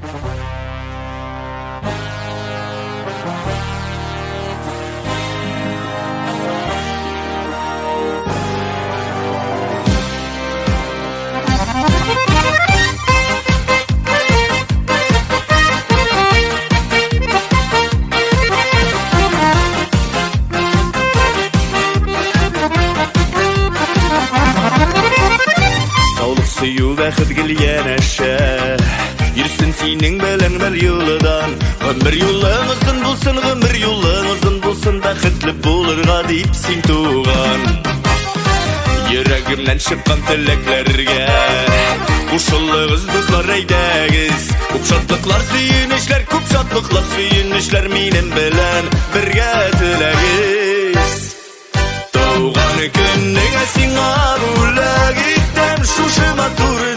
Саулык, сөю, бәхет гел янәшә Йөрсен синең белән бер юлыдан. Гомер юлың озын булсын, гомер юлың озын булсын, Бәхетле булырга дип син туган. Йөрәгемнән чыккан теләкләргә Кушылыгыз, дуслар, әйдәгез. Күп шатлыклар, сөенечләр, күп шатлыклар, сөенечләр минем белән бергә теләгез. Туган көнеңә сиңа бүләк итәм шушы матур